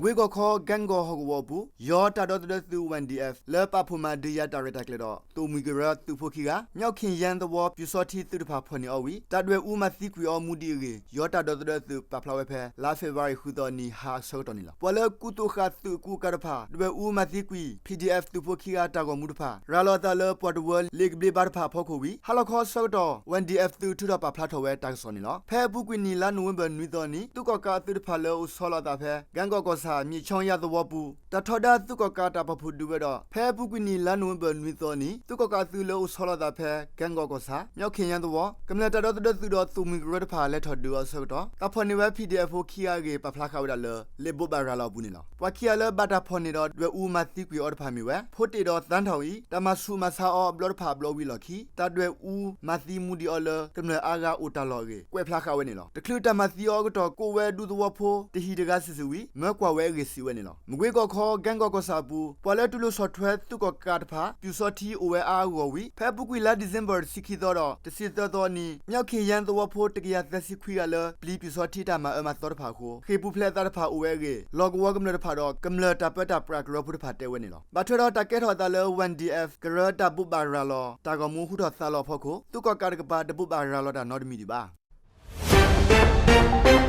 မကွ့ကီၢ်ခီ ကၠဲကီၢ်ဟီၣ်ကဝီၤအပူၤ ယီၤတၢ်ဒီသဒၢသုး Y N D F လၢပာ်ဖှိၣ်မၤဒုးယၤတၢ်ရဲၣ်တၢ်ကျဲၤဒီး သိၣ်မှံကရၢသုးဖိခံဂၤ မၠီၣ်ခ့ၣ်ယဲၣ်သဝီ ပၠူၣ်စီထံသုးတဖၣ်ဖီၣ်န့ၢ်အီၤဝံၤ တၢ်ဒွဲၣ်အူမၤသံကွံာ်အီၤမူဒံးအဂ့ၢ် ယီၤတၢ်ဒီသဒၢသုးပာ်ဖျါဝဲဖဲ လါဖ့ၤဘြူၤအါရံၤ ဃုသီအနံၤ ဟါအဆၢကတီၢ်န့ၣ်လီၤ. ပှၤလၢကူသိးဃာ်သုးအကူအကၤတဖၣ် ဒွဲၣ်အူမၤသံကွံာ် P D F သုးဖိခံဂၤတၢ်ဂီၤမူတဖၣ် ရၤလီၤအသးလၢပှၤတဝၢလ့ၣ်ကဘျ့ဘါတဖၣ်အဖီခိၣ်ဝံၤ ဟါလီၤခီအဆၢကတီၢ် Y N D F သုးထုးထီၣ်ပာ်ဖျါထီၣ်ဝဲတၢ်ကစီၣ်န့ၣ်လီၤ. ဖဲအပူၤကွံာ်နံၣ် လါနိၣ်ဝ့ဘၢၣ်နွံသီအနံၤ သုးကီၣ်ကးအသုးတဖၣ်လၢအိၣ်ဆီလီၤအသးဖဲ ကၠဲကီၢ်ကီၢ်ဆၣ် မၠံးခၠီယဲၣ်သဝီပူၤ တၢ်ထီဒါသုးကီၣ်ကးတၢ်ပာ်ဖှိၣ်ဒုးဝဲဒီး ဖဲအပူၤကွံာ်နံၣ် လါနိၣ်ဝ့ဘၢၣ်နွံသီအနံၤ သုးကီၣ်ကးအသုးလၢအိၣ်ဆီလီၤအသးဖဲ ကၠဲကီၢ်ကီၢ်ဆၣ် မၠီၣ်ခ့ၣ်ယဲၣ်သဝီ ကမျၢၢ်တၢ်ဒီသဒၢသုးဒီးသိၣ်မှံကရၢတဖၣ်လဲၤထီၣ်ဒုးအီၤအဆၢကတီၢ် တၢ်ဖီၣ်န့ၢ်ဝဲ P D F ဖိခံဂၤအဂ့ၢ် ပာ်ဖျါဃာ်ဝဲဒၣ်လၢ လံာ်ဘိးဘၣ်ရၤလီၤအပူၤန့ၣ်လီၤ. ပှၤခံဂၤလၢဘၣ်တၢ်ဖီၣ်န့ၢ်ဒီးဒွဲၣ်အူမၤသံကွံာ်အီၤတဖၣ်မ့ၢ်ဝဲ ဖိတ့ၢ်ဒီးသၢထီၣ်အံၤ တၢ်မၤဆူးမၤဆါအီၤအဘျီတဖၣ်အဘျီဝံၤအလီၢ်ခံ တၢ်ဒွဲၣ်အူမၤသံမူဒံးအီၤလၢ ကမျၢၢ်အါဂၤအိၣ်တၢ်လီၢ်အဂ့ၢ် ကွဲးဖျါဃာ်ဝဲန့ၣ်လီၤ. တချုးတၢ်မၤသံအီၤအကတီၢ် ကိးဝဲဒူသဝီဖိတဟံၣ်တဂၤစုာ်စုာ်ဝံၤ မၢကွၢ်ဝဲအဂ့ၢ်စံးဝဲန့ၣ်လီၤ. မကွ့ကီၢ်ခီ ကၠဲကီၢ်ကီၢ်ဆၣ်အပူၤ ပှၤလၢတူၢ်လိာ်ဆီၣ်ထွဲသုးကီၣ်ကးတဖၣ် ပၠူၣ်စီထံအိၣ်ဝဲအါအဂီၢ်ဝံၤ ဖဲအပူၤကွံာ်လါဒံၣ်စ့ဘၢၣ်တဆံခံသီဒီး တဆံသၢသီအနံၤ မၠီၣ်ခ့ၣ်ယဲၣ်သဝီဖိတကယၤသၢဆံခွံဂၤလၢ ပျံၤပၠူၣ်စီထံတၢ်မၤအၢမၤသီတဖၣ်အဃိ ဃ့ၢ်ပူၤဖျဲးအသးတဖၣ်အိၣ်ဝဲအဂ့ၢ် လီၢ်ကဝီၤကမျၢၢ်တဖၣ်ဒီး ကမျၢၢ်တၢ်ပၢတၢ်ပြးကရၢဖိတဖၣ်တဲဝဲန့ၣ်လီၤ. ဘၣ်ထွဲဒီးတၢ်ကဲထီၣ်အသးလၢ Y N D F ကရၢတၢ်ဘိးဘၣ်ရၤလီၤ တၢ်ဂီၤမူဟူထီၣ်သါလီၤအဖီခိၣ် သုးကီၣ်ကးတကပၤ တဘိးဘၣ်ရၤလီၤတၢ်နီတမံၤဒံးဘၣ်.